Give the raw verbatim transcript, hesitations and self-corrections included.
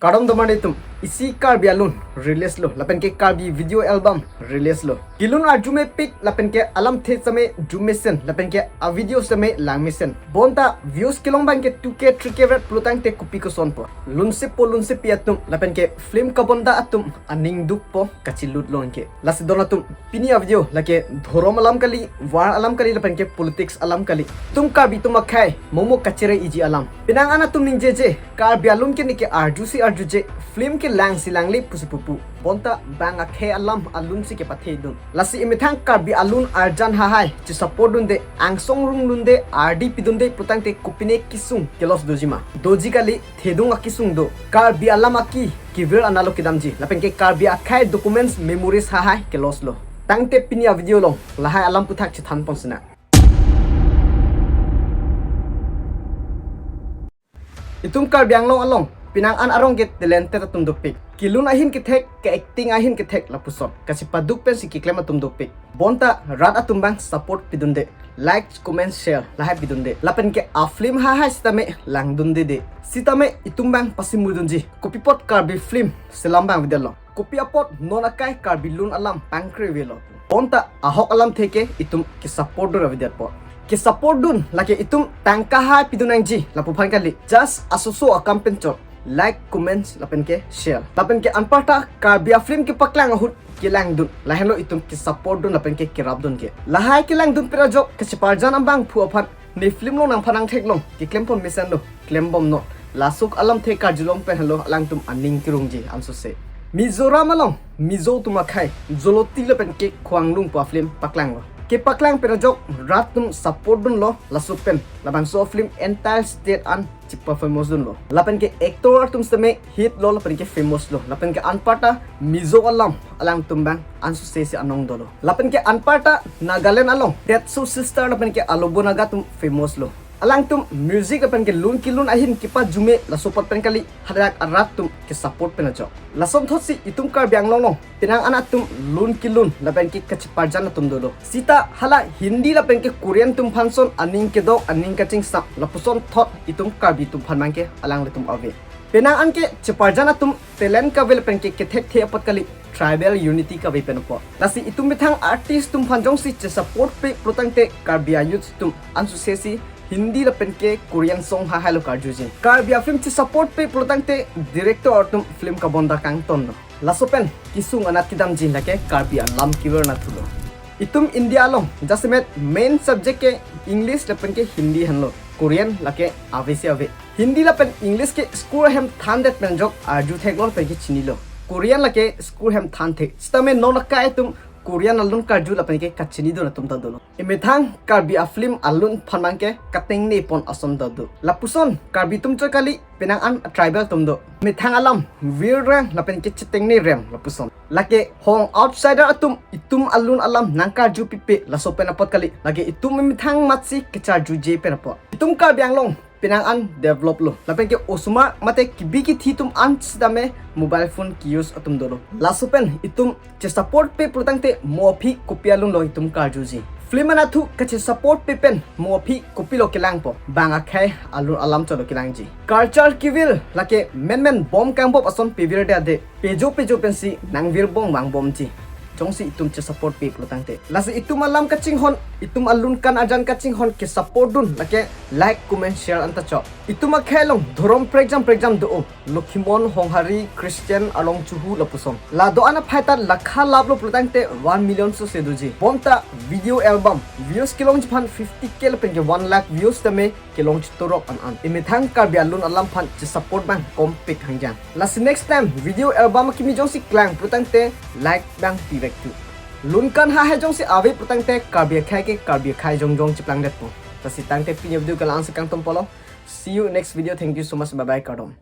Kardom domar atum, isi Karbi alun release lo, lapen ke Karbi video album release lo. Kelun arjumepik, lapen ke alamthe sitame jumesen, lapen ke a video sitame langmesen. Bonta views kelong abang ke two K, three K vet pulotangte kopi kosonpo. Lunsepo lunsepi atum, lapen ke film kabonda atum aning dukpo, kachelut longke. Lasi don atum, pini a video lake dhorom alam kali, war alam kali, lapen ke politics alam kali. Itum Karbi atum akhei, momo kachere iji alam. Penang an atum ningjeje, Karbi alun ke neke arjusi arjuje, film ke langsi langle pusi pupu. Bonta bang akhei alam alunsi kepathe dun. Lasi emethang Karbi alun arjan hahai, chesupport dunde, angsong rung dunde, ardi pidunde pulotangte kopine kesung ke-loss doji ma? Doji kali, thedung akesung do. Karbi alam aki, kevir analo kedamji, lapen ke Karbi akhei documents, memories hahai ke-loss lo. Tangte pini a video along lahai alam aphuthak chethanpon sinang. Itum Karbi Anglong along penang an arong ke talented atum dopik. Kelun ahin kethek, ke-acting ahin kethek lapuson. Kachepaduk pensi keklem atum dopik. Bonta rat atum abang support pidunde. Like, comment, share lahai pidunde. Lapen ke a film hahai sitame langdunde de. Sitame itum abang pasimudunji. Kopi apot Karbi film selam abang avedetlo? Kopi apot non akai Karbi lun alam pangkrevelo? Bonta ahok alamthe ke itum kesupport dun avedetpo. Kesupport dun lake itum tangka hahai pidun nangji lapu aphan kali. Just asoso akam pen chot. Like, comments, lapen ke share. Lapen ke anparta Karbi a film kepaklang ahut kelangdun. Lahenlo itum kesupport dun lapen ke kerap dun ke. Lahai kelangdun pen ajok kacheparjan abangphu aphan ne film along nangphan nangtheklong, keklemponmesen lo, klembomnon. Laso alamthe karjulong pen henlo alangtum aning kerungji ansose. Mizoram along Mizo atum akhei, joloti lapen ke Khowang Lung pu a film paklanglo. Kepaklang pen ajok rat atum support dunlo, laso pen labangso a film entire state an chepa-famous dunlo. Lapen ke actor atum sitame hit lo, lapen ke famous lo. Lapen ke anparta Mizo alam alangtum abang ansose si anong dolo. Lapen ke anparta Nagaland along Tetsu Sister lapen ke Alobo Naga atum famous lo. Alangtum music lapen ke lun kelun ahin kepajume, laso apot pen kali hadak arat atum kesupport pen ajok. Lasonthotsi itum Karbi Anglong along penang an atum lun kelun lapen ke kacheparjan atum dolo. Sita hala Hindi lapen ke Korean atum aphan son aning kedok, aning kachingsam, lapuson thot itum Karbi atum aphan abang ke alanglitum ave. Penang an ke cheparjan atum talent kave lapen ke kethekthe apot kali, tribal unity kave pen apot. Lasi itum methang artist atum aphan jongsi chesupportpe pulotangte Karbi a youth atum ansose si Hindi lapen ke Korean song hahai lo karjuji. Karbi a film chesupportpe pulotangte director atum film kabonda kangtonlo. Laso pen kesung anat kedamji lake Karbi alam kevir anatthulo. Itum India along jasemet main subject ke English lapen ke Hindi henlo. Korean lake avesi ave. Hindi lapen English ke school ahem thandet pen ajok arju theklong pen ke chinilo. Korean lake school ahem thanthe. Sitame non akai atum Korean alun karju lapen ke kachinidun atum ta dolo. Emethang Karbi a film alun aphan abang ke katengnepon ason ta do. Lapuson Karbi atum chot kali, penang an tribal atum do. Methang alam vir rem lapen ke chetengne rem lapuson. Lake hong outsider atum itum alun alam nangkarju pipe, laso pen apot kali. Lake itum methang matsi kecharjuje pen apot. Itum Karbi Anglong penang an develop lo. Lapen ke osomar mate kebi kethe atum an sitame mobile phone ke-use atum dolo. Laso pen itum chesupportpe pulotangte mo aphi kopi alun lo itum karjuji. Film anatthu kachesupportpe pen mo aphi kopilo kelangpo? Bang akhei alun alam chotlo kelangji. Culture kevir lake menmen bom kangbop ason pevirde ade. Pejo pejo pensi nangvirbom vangbomji. Jongsi itum chesupportpe pulotangte. Lasi itum alam kachinghon, itum alun kan arjan kachinghon kesupport dun lake like, comment, share anta chok. Itum akhei along dhorom prekjam prekjam do-o. Lokhimon, Honghari, Christian, Arlong Chuhu lapuson. La do-an aphai ta lakha lap lo pulotangte one million sose doji. Bonta video album views kelongji aphan fifty K lapen ke one lakh views tame kelong chitorok an an. Emethang Karbi alun alam aphan chesupport abang kompik hangjang. Lasi next time video album akimi jongsi klang pulotangte like abang pivek tu. Lun kan hahai jongsi ave pulotangte Karbi akhei ke Karbi akhei jongjong cheplangdetpo. Lasi tangte pini video ke la-an si kangtompolo. See you next video. Thank you so much. Bye bye. Kardom.